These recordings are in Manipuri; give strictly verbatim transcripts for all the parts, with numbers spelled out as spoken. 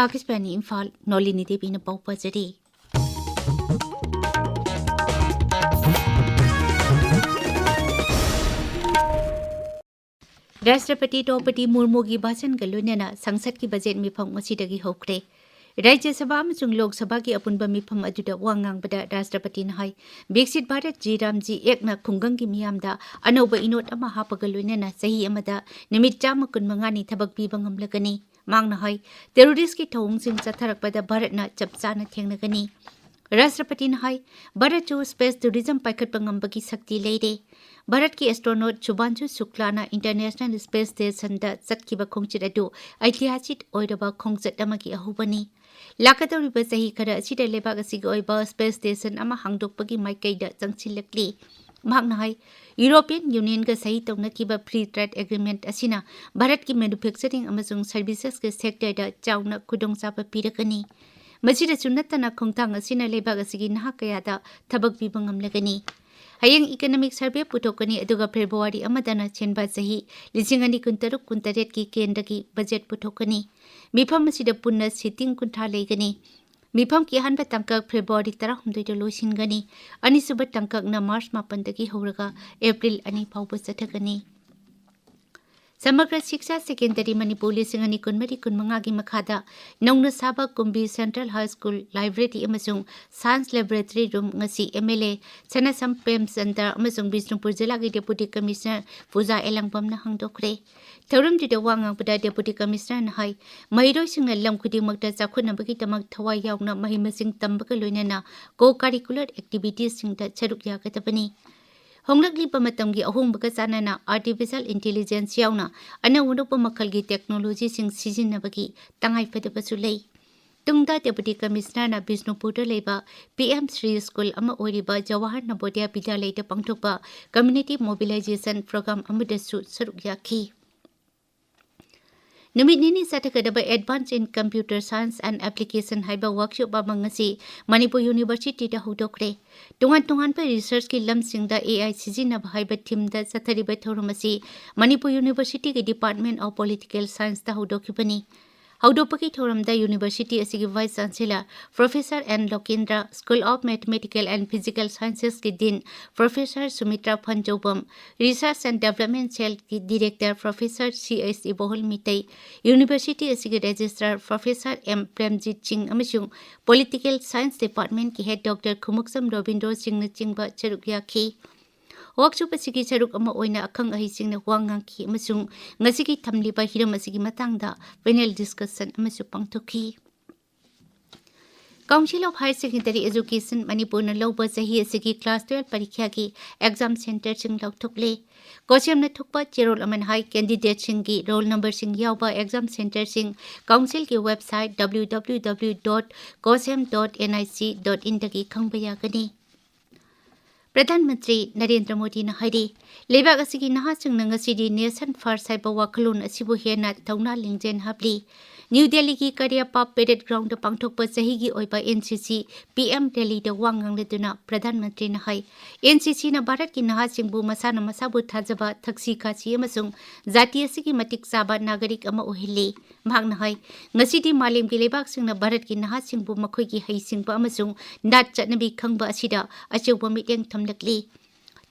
ꯑꯥꯀꯥꯁꯕꯥꯅꯤ ꯏꯝꯐꯥꯜ, ꯅꯣꯂꯤꯅꯤ ꯗꯦꯕꯤꯅ ꯄꯥꯎ ꯄꯥꯖꯔꯤ꯫ ꯔꯥꯁꯇ꯭ꯔꯄꯇꯤ ꯗ꯭ꯔꯧꯄꯗꯤ ꯃꯨꯔꯃꯨꯒꯤ ꯚꯥꯁꯟꯒ ꯂꯣꯏꯅꯅ ꯁꯪꯁꯠꯀꯤ ꯕꯖꯦꯠ ꯃꯤꯐꯝ ꯉꯁꯤꯗꯒꯤ ꯍꯧꯈ꯭ꯔꯦ꯫ ꯔꯥꯖ꯭ꯌ ꯁꯚꯥ ꯑꯃꯁꯨꯡ ꯂꯣꯛ ꯁꯚꯥꯒꯤ ꯑꯄꯨꯟꯕ ꯃꯤꯐꯝ ꯑꯗꯨꯗ ꯋꯥ ꯉꯥꯡꯕꯗ ꯔꯥꯁꯇ꯭ꯔꯄꯇꯤꯅ ꯍꯥꯏ, ꯕꯤꯛꯁꯤꯠ ꯚꯥꯔꯠ ꯖꯤ ꯔꯥꯝ ꯖꯤ ꯑꯦꯛꯅ ꯈꯨꯡꯒꯪꯒꯤ ꯃꯤꯌꯥꯝꯗ ꯑꯅꯧꯕ ꯏꯅꯣꯠ ꯑꯃ ꯍꯥꯞꯄꯒ ꯂꯣꯏꯅꯅ ꯆꯍꯤ ꯑꯃꯗ ꯅꯨꯃꯤꯠ ꯆꯥꯝꯃ ꯀꯨꯟꯃꯉꯥꯅꯤ ꯊꯕꯛ ꯄꯤꯕ ꯉꯝꯂꯒꯅꯤ꯫ ꯃꯍꯥꯛꯅ ꯍꯥꯏ, ꯇꯦꯔꯣꯔꯤꯁꯀꯤ ꯊꯧꯑꯣꯡꯁꯤꯡ ꯆꯠꯊꯔꯛꯄꯗ ꯚꯥꯔꯠꯅ ꯆꯞ ꯆꯥꯅ ꯊꯦꯡꯅꯒꯅꯤ꯫ ꯔꯥꯁꯇ꯭ꯔꯄꯇꯤꯅ ꯍꯥꯏ, ꯚꯥꯔꯠꯁꯨ ꯁ꯭ꯄꯦꯁ ꯇꯨꯔꯤꯖꯝ ꯄꯥꯏꯈꯠꯄ ꯉꯝꯕꯒꯤ ꯁꯛꯇꯤ ꯂꯩꯔꯦ꯫ ꯚꯥꯔꯠꯀꯤ ꯑꯦꯁꯇ꯭ꯔꯣꯅꯣꯠ ꯁꯨꯚꯥꯟꯁꯨ ꯁꯨꯀ꯭ꯂꯥꯅ ꯏꯟꯇꯔꯅꯦꯁꯅꯦꯜ ꯁ꯭ꯄꯦꯁ ꯁ꯭ꯇꯦꯁꯟꯗ ꯆꯠꯈꯤꯕ ꯈꯣꯡꯆꯠ ꯑꯗꯨ ꯑꯩꯇꯤꯍꯥꯁꯤꯛ ꯑꯣꯏꯔꯕ ꯈꯣꯡꯆꯠ ꯑꯃꯒꯤ ꯑꯍꯧꯕꯅꯤ꯫ ꯂꯥꯛꯀꯗꯧꯔꯤꯕ ꯆꯍꯤ ꯈꯔ ꯑꯁꯤꯗ ꯂꯩꯕꯥꯛ ꯑꯁꯤꯒꯤ ꯑꯣꯏꯕ ꯁ꯭ꯄꯦꯁ ꯁ꯭ꯇꯦꯁꯟ ꯑꯃ ꯍꯥꯡꯗꯣꯛꯄꯒꯤ ꯃꯥꯏꯀꯩꯗ ꯆꯪꯁꯤꯜꯂꯛꯂꯤ꯫ ꯃꯍꯥꯛꯅ ꯍꯥꯏ, ꯌꯨꯔꯣꯄꯤꯌꯟ ꯌꯨꯅꯤꯌꯟꯒ ꯁꯍꯤ ꯇꯧꯅꯈꯤꯕ ꯐ꯭ꯔꯤ ꯇ꯭ꯔꯦꯗ ꯑꯦꯒ꯭ꯔꯤꯃꯦꯟꯠ ꯑꯁꯤꯅ ꯚꯥꯔꯠꯀꯤ ꯃꯦꯅꯨꯐꯦꯛꯆꯔꯤꯡ ꯑꯃꯁꯨꯡ ꯁꯔꯚꯤꯁꯦꯁꯀꯤ ꯁꯦꯛꯇꯔꯗ ꯆꯥꯎꯅ ꯈꯨꯗꯣꯡꯆꯥꯕ ꯄꯤꯔꯒꯅꯤ꯫ ꯃꯁꯤꯗꯁꯨ ꯅꯠꯇꯅ ꯈꯣꯡꯊꯥꯡ ꯑꯁꯤꯅ ꯂꯩꯕꯥꯛ ꯑꯁꯤꯒꯤ ꯅꯍꯥ ꯀꯌꯥꯗ ꯊꯕꯛ ꯄꯤꯕ ꯉꯝꯂꯒꯅꯤ꯫ ꯍꯌꯦꯡ ꯏꯀꯅꯣꯃꯤꯛ ꯁꯔꯚꯦ ꯄꯨꯊꯣꯛꯀꯅꯤ, ꯑꯗꯨꯒ ꯐꯦꯕ꯭ꯔꯨꯋꯥꯔꯤ ꯑꯃꯗꯅ ꯁꯦꯟꯕ ꯆꯍꯤ ꯂꯤꯁꯤꯡ ꯑꯅꯤ ꯀꯨꯟꯇꯔꯨꯛ ꯀꯨꯟꯇꯔꯦꯠꯀꯤ ꯀꯦꯟꯗ꯭ꯔꯒꯤ ꯕꯖꯦꯠ ꯄꯨꯊꯣꯛꯀꯅꯤ꯫ ꯃꯤꯐꯝ ꯑꯁꯤꯗ ꯄꯨꯟꯅ ꯁꯤꯇꯤꯡ ꯀꯨꯟꯊ꯭ꯔꯥ ꯂꯩꯒꯅꯤ꯫ ꯃꯤꯐꯝꯒꯤ ꯑꯍꯥꯟꯕ ꯇꯥꯡꯀꯛ ꯐꯦꯕ꯭ꯔꯨꯋꯥꯔꯤ ꯇꯔꯥꯍꯨꯝꯗꯣꯏꯗ ꯂꯣꯏꯁꯤꯟꯒꯅꯤ꯫ ꯑꯅꯤꯁꯨꯕ ꯇꯥꯡꯀꯛꯅ ꯃꯥꯔꯆ ꯃꯥꯄꯟꯗꯒꯤ ꯍꯧꯔꯒ ꯑꯦꯄ꯭ꯔꯤꯜ ꯑꯅꯤ ꯐꯥꯎꯕ ꯆꯠꯊꯒꯅꯤ꯫ ꯁꯃꯒ꯭ꯔ ꯁꯤꯛꯁꯥ ꯁꯦꯀꯦꯟꯗꯔꯤ ꯃꯅꯤꯄꯨꯔ ꯂꯤꯁꯤꯡ ꯑꯅꯤ ꯀꯨꯟꯃꯔꯤ ꯀꯨꯟꯃꯉꯥꯒꯤ ꯃꯈꯥꯗ ꯅꯧꯅ ꯁꯥꯕ ꯀꯨꯝꯕꯤ ꯁꯦꯟꯇ꯭ꯔꯦꯜ ꯍꯥꯏ ꯁ꯭ꯀꯨꯜ ꯂꯥꯏꯕ꯭ꯔꯦꯔꯤ ꯑꯃꯁꯨꯡ ꯁꯥꯏꯟꯁ ꯂꯦꯕꯣꯔꯦꯇꯔꯤ ꯔꯨꯝ ꯉꯁꯤ ꯑꯦꯝ ꯑꯦꯜ ꯑꯦ ꯁꯅꯥꯁꯝ ꯄ꯭ꯔꯦꯝꯆꯟꯗ꯭ꯔ ꯑꯃꯁꯨꯡ ꯕꯤꯁꯅꯨꯄꯨꯔ ꯖꯤꯂꯥꯒꯤ ꯗꯦꯄꯨꯇꯤ ꯀꯃꯤꯁꯅꯔ ꯄꯨꯖꯥ ꯑꯦꯂꯥꯡꯕꯝꯅ ꯍꯥꯡꯗꯣꯛꯈ꯭ꯔꯦ꯫ ꯊꯧꯔꯝꯗꯨꯗ ꯋꯥ ꯉꯥꯡꯕꯗ ꯗꯦꯄꯨꯇꯤ ꯀꯃꯤꯁꯅꯔꯅ ꯍꯥꯏ, ꯃꯍꯩꯔꯣꯏꯁꯤꯡꯅ ꯂꯝ ꯈꯨꯗꯤꯡꯃꯛꯇ ꯆꯥꯎꯈꯠꯅꯕꯒꯤꯗꯃꯛ ꯊꯋꯥꯏ ꯌꯥꯎꯅ ꯃꯍꯩ ꯃꯁꯤꯡ ꯇꯝꯕꯒ ꯂꯣꯏꯅꯅ ꯀꯣ ꯀꯥꯔꯤꯀꯨꯂꯔ ꯑꯦꯛꯇꯤꯚꯤꯇꯤꯁꯁꯤꯡꯗ ꯁꯔꯨꯛ ꯌꯥꯒꯗꯕꯅꯤ꯫ ꯍꯣꯡꯂꯛꯂꯤꯕ ꯃꯇꯝꯒꯤ ꯑꯍꯣꯡꯕꯒ ꯆꯥꯟꯅꯅ ꯑꯥꯔꯇꯤꯐꯤꯁꯤꯌꯦꯜ ꯏꯟꯇꯦꯂꯤꯖꯦꯟꯁ ꯌꯥꯎꯅ ꯑꯅꯧ ꯑꯅꯧꯕ ꯃꯈꯜꯒꯤ ꯇꯦꯛꯅꯣꯂꯣꯖꯤꯁꯤꯡ ꯁꯤꯖꯤꯟꯅꯕꯒꯤ ꯇꯉꯥꯏꯐꯗꯕꯁꯨ ꯂꯩ꯫ ꯇꯨꯡꯗ ꯗꯦꯄꯨꯇꯤ ꯀꯃꯤꯁꯅꯔꯅ ꯕꯤꯁꯅꯨꯄꯨꯔꯗ ꯂꯩꯕ ꯄꯤ ꯑꯦꯝ ꯁ꯭ꯔꯤ ꯁ꯭ꯀꯨꯜ ꯑꯃ ꯑꯣꯏꯔꯤꯕ ꯖꯋꯥꯍꯔ ꯅꯕꯣꯗꯤꯌꯥ ꯕꯤꯗ꯭ꯌꯥꯂꯌꯗ ꯄꯥꯡꯊꯣꯛꯄ ꯀꯝꯃ꯭ꯌꯨꯅꯤꯇꯤ ꯃꯣꯕꯤꯂꯥꯏꯖꯦꯁꯟ ꯄ꯭ꯔꯣꯒ꯭ꯔꯥꯝ ꯑꯃꯗꯁꯨ ꯁꯔꯨꯛ ꯌꯥꯈꯤ꯫ ꯅꯨꯃꯤꯠ ꯅꯤꯅꯤ ꯆꯠꯊꯒꯗꯕ Advance in Computer Science and Application ꯍꯥꯏꯕ ꯋꯥꯔꯛꯁꯣꯞ ꯑꯃ ꯉꯁꯤ ꯃꯅꯤꯄꯨꯔ ꯌꯨꯅꯤꯚꯔꯁꯤꯇꯤꯗ ꯍꯧꯗꯣꯛꯈ꯭ꯔꯦ꯫ ꯇꯣꯉꯥꯟ ꯇꯣꯉꯥꯟꯕ ꯔꯤꯁꯔꯆꯀꯤ ꯂꯝꯁꯤꯡꯗ ꯑꯦ ꯑꯥꯏ ꯁꯤꯖꯤꯟꯅꯕ ꯍꯥꯏꯕ ꯊꯤꯝꯗ ꯆꯠꯊꯔꯤꯕ ꯊꯧꯔꯝ ꯑꯁꯤ ꯃꯅꯤꯄꯨꯔ ꯌꯨꯅꯤꯚꯔꯁꯤꯇꯤꯒꯤ ꯗꯤꯄꯥꯔꯠꯃꯦꯟ ꯑꯣꯐ ꯄꯣꯂꯤꯇꯤꯀꯦꯜ ꯁꯥꯏꯟꯁꯇ ꯍꯧꯗꯣꯛꯈꯤꯕꯅꯤ꯫ ꯍꯧꯗꯣꯛꯄꯒꯤ ꯊꯧꯔꯝꯗ university ꯑꯁꯤꯒꯤ Vice Chancellor Professor N Lokendra, School of Mathematical and Physical Sciences ꯀꯤ Dean Professor Sumitra Phanjoubam, Research and Development Cell ꯀꯤ Director Professor C H Ibohol Meitei, university ꯑꯁꯤꯒꯤ Registrar Professor M Premjit Singh ꯑꯃꯁꯨꯡ Political Science Department ꯀꯤ Head Doctor Khumuksam Robindro Singh ꯅꯆꯤꯡꯕ ꯁꯔꯨꯛ ꯌꯥꯈꯤ꯫ Workshop ꯑꯁꯤꯒꯤ ꯁꯔꯨꯛ ꯑꯃ ꯑꯣꯏꯅ ꯑꯈꯪ ꯑꯍꯩꯁꯤꯡꯅ ꯋꯥ ꯉꯥꯡꯈꯤ ꯑꯃꯁꯨꯡ ꯉꯁꯤꯒꯤ ꯊꯝꯂꯤꯕ ꯍꯤꯔꯝ ꯑꯁꯤꯒꯤ ꯃꯇꯥꯡꯗ panel discussion ꯑꯃꯁꯨ ꯄꯥꯡꯊꯣꯛꯈꯤ꯫ Council of Higher Secondary Education ꯃꯅꯤꯄꯨꯔꯅ ꯂꯧꯕ ꯆꯍꯤ ꯑꯁꯤꯒꯤ class twelve ꯄꯔꯤꯈ꯭ꯌꯥꯒꯤ exam centreꯁꯤꯡ ꯂꯥꯎꯊꯣꯛꯂꯦ꯫ COHSEMꯅ ꯊꯣꯛꯄ ꯆꯦꯔꯣꯜ ꯑꯃꯅ ꯍꯥꯏ, candidateꯁꯤꯡꯒꯤ roll numberꯁꯤꯡ ꯌꯥꯎꯕ exam centreꯁꯤꯡ councilꯒꯤ website W W W dot coshem dot N I C dot inꯗꯒꯤ ꯈꯪꯕ ꯌꯥꯒꯅꯤ꯫ ꯄ꯭ꯔꯙꯥꯟ ꯃꯟꯇ꯭ꯔꯤ ꯅꯔꯦꯟꯗ꯭ꯔ ꯃꯣꯗꯤꯅ ꯍꯥꯏꯔꯤ, ꯂꯩꯕꯥꯛ ꯑꯁꯤꯒꯤ ꯅꯍꯥꯁꯤꯡꯅ ꯉꯁꯤꯗꯤ Nation First ꯍꯥꯏꯕ ꯋꯥꯈꯜꯂꯣꯟ ꯑꯁꯤꯕꯨ ꯍꯦꯟꯅ ꯊꯧꯅꯥ ꯂꯤꯡꯖꯦꯜ ꯍꯥꯞꯂꯤ꯫ ꯅ꯭ꯌꯨ ꯗꯦꯜꯂꯤꯒꯤ ꯀꯔꯤꯌꯞꯄ parade groundꯗ ꯄꯥꯡꯊꯣꯛꯄ ꯆꯍꯤꯒꯤ ꯑꯣꯏꯕ N C C P M rallyꯗ ꯋꯥ ꯉꯥꯡꯂꯗꯨꯅ ꯄ꯭ꯔꯙꯥꯟ ꯃꯟꯇ꯭ꯔꯤꯅ ꯍꯥꯏ, N C Cꯅ ꯚꯥꯔꯠꯀꯤ ꯅꯍꯥꯁꯤꯡꯕꯨ ꯃꯁꯥꯅ ꯃꯁꯥꯕꯨ ꯊꯥꯖꯕ, ꯊꯛꯁꯤ ꯈꯥꯁꯤ ꯑꯃꯁꯨꯡ ꯖꯥꯇꯤ ꯑꯁꯤꯒꯤ ꯃꯇꯤꯛ ꯆꯥꯕ ꯅꯥꯒꯔꯤꯛ ꯑꯃ ꯑꯣꯏꯍꯜꯂꯤ꯫ ꯃꯍꯥꯛꯅ ꯍꯥꯏ, ꯉꯁꯤꯗꯤ ꯃꯥꯂꯦꯝꯒꯤ ꯂꯩꯕꯥꯛꯁꯤꯡꯅ ꯚꯥꯔꯠꯀꯤ ꯅꯍꯥꯁꯤꯡꯕꯨ ꯃꯈꯣꯏꯒꯤ ꯍꯩꯁꯤꯡꯕ ꯑꯃꯁꯨꯡ ꯅꯥꯠ ꯆꯠꯅꯕꯤ ꯈꯪꯕ ꯑꯁꯤꯗ ꯑꯆꯧꯕ ꯃꯤꯠꯌꯦꯡ ꯊꯝꯂꯛꯂꯤ꯫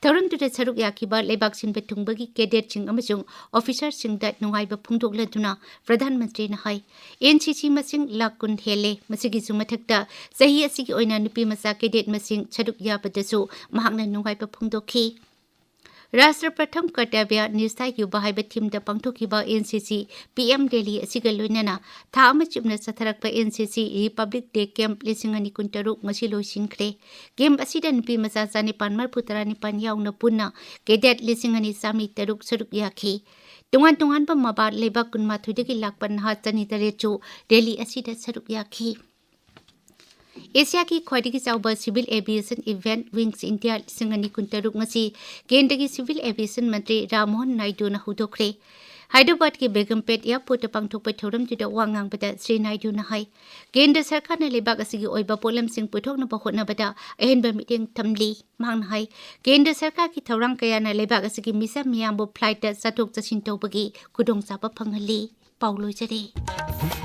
ꯊꯧꯔꯝꯗꯨꯗ ꯁꯔꯨꯛ ꯌꯥꯈꯤꯕ ꯂꯩꯕꯥꯛ ꯁꯤꯟꯕ ꯊꯨꯡꯕꯒꯤ cadetꯁꯤꯡ ꯑꯃꯁꯨꯡ officerꯁꯤꯡꯗ ꯅꯨꯡꯉꯥꯏꯕ ꯐꯣꯡꯗꯣꯛꯂꯗꯨꯅ ꯄ꯭ꯔꯙꯥꯟ ꯃꯟꯇ꯭ꯔꯤꯅ ꯍꯥꯏ, N C C ꯃꯁꯤꯡ ꯂꯥꯈ ꯀꯨꯟ ꯍꯦꯜꯂꯦ꯫ ꯃꯁꯤꯒꯤꯁꯨ ꯃꯊꯛꯇ ꯆꯍꯤ ꯑꯁꯤꯒꯤ ꯑꯣꯏꯅ ꯅꯨꯄꯤ ꯃꯆꯥ cadet ꯃꯁꯤꯡ ꯁꯔꯨꯛ ꯌꯥꯕꯗꯁꯨ ꯃꯍꯥꯛꯅ ꯅꯨꯡꯉꯥꯏꯕ ꯐꯣꯡꯗꯣꯛꯈꯤ꯫ ꯔꯥꯁꯇ꯭ꯔ ꯄ꯭ꯔꯊꯝ ꯀꯔꯇꯕ꯭ꯌ ꯅꯤꯁꯊꯥ ꯌꯨꯚ ꯍꯥꯏꯕ themeꯗ ꯄꯥꯡꯊꯣꯛꯈꯤꯕ N C C P M rally ꯑꯁꯤꯒ ꯂꯣꯏꯅꯅ ꯊꯥ ꯑꯃ ꯆꯨꯞꯅ ꯆꯠꯊꯔꯛꯄ N C C Republic Day Camp ꯂꯤꯁꯤꯡ ꯑꯅꯤ ꯀꯨꯟꯇꯔꯨꯛ ꯉꯁꯤ ꯂꯣꯏꯁꯤꯟꯈ꯭ꯔꯦ꯫ Camp ꯑꯁꯤꯗ ꯅꯨꯄꯤ ꯃꯆꯥ ꯆꯥꯅꯤꯄꯥꯟ ꯃꯔꯤꯐꯨ ꯇꯔꯥꯅꯤꯄꯥꯟ ꯌꯥꯎꯅ ꯄꯨꯟꯅ cadet ꯂꯤꯁꯤꯡ ꯑꯅꯤ ꯆꯥꯃꯔꯤ ꯇꯔꯨꯛ ꯁꯔꯨꯛ ꯌꯥꯈꯤ꯫ ꯇꯣꯉꯥꯟ ꯇꯣꯉꯥꯟꯕ ꯃꯄꯥꯟ ꯂꯩꯕꯥꯛ ꯀꯨꯟꯃꯥꯊꯣꯏꯗꯒꯤ ꯂꯥꯛꯄ ꯅꯍꯥ ꯆꯅꯤ ꯇꯔꯦꯠꯁꯨ rally ꯑꯁꯤꯗ ꯁꯔꯨꯛ ꯌꯥꯈꯤ꯫ ꯑꯦꯁꯤꯌꯥꯒꯤ ꯈ꯭ꯋꯥꯏꯗꯒꯤ ꯆꯥꯎꯕ civil aviation event Wings India ꯂꯤꯁꯤꯡ ꯑꯅꯤ ꯀꯨꯟꯇꯔꯨꯛ ꯉꯁꯤ ꯀꯦꯟꯗ꯭ꯔꯒꯤ civil aviation ꯃꯟꯇ꯭ꯔꯤ ꯔꯥꯝ ꯃꯣꯍꯟ ꯅꯥꯏꯗꯨꯅ ꯍꯧꯗꯣꯛꯈ꯭ꯔꯦ꯫ ꯍꯥꯏꯗ꯭ꯔꯕꯥꯗꯀꯤ ꯕꯦꯒꯝꯄꯦꯠ airportꯇ ꯄꯥꯡꯊꯣꯛꯄ ꯊꯧꯔꯝꯗꯨꯗ ꯋꯥ ꯉꯥꯡꯕꯗ ꯁ꯭ꯔꯤ ꯅꯥꯏꯗꯨꯅ ꯍꯥꯏ, ꯀꯦꯟꯗ꯭ꯔ ꯁꯔꯀꯥꯔꯅ ꯂꯩꯕꯥꯛ ꯑꯁꯤꯒꯤ ꯑꯣꯏꯕ ꯄꯣꯠꯂꯝꯁꯤꯡ ꯄꯨꯊꯣꯛꯅꯕ ꯍꯣꯠꯅꯕꯗ ꯑꯍꯦꯟꯕ ꯃꯤꯠꯌꯦꯡ ꯊꯝꯂꯤ꯫ ꯃꯍꯥꯛꯅ ꯍꯥꯏ, ꯀꯦꯟꯗ꯭ꯔ ꯁꯔꯀꯥꯔꯒꯤ ꯊꯧꯔꯥꯡ ꯀꯌꯥꯅ ꯂꯩꯕꯥꯛ ꯑꯁꯤꯒꯤ ꯃꯤꯁꯥ ꯃꯤꯌꯥꯝꯕꯨ flightꯇ ꯆꯠꯊꯣꯛ ꯆꯠꯁꯤꯟ ꯇꯧꯕꯒꯤ ꯈꯨꯗꯣꯡꯆꯥꯕ ꯐꯪꯍꯜꯂꯤ꯫ ꯄꯥꯎ ꯂꯣꯏꯖꯔꯦ꯫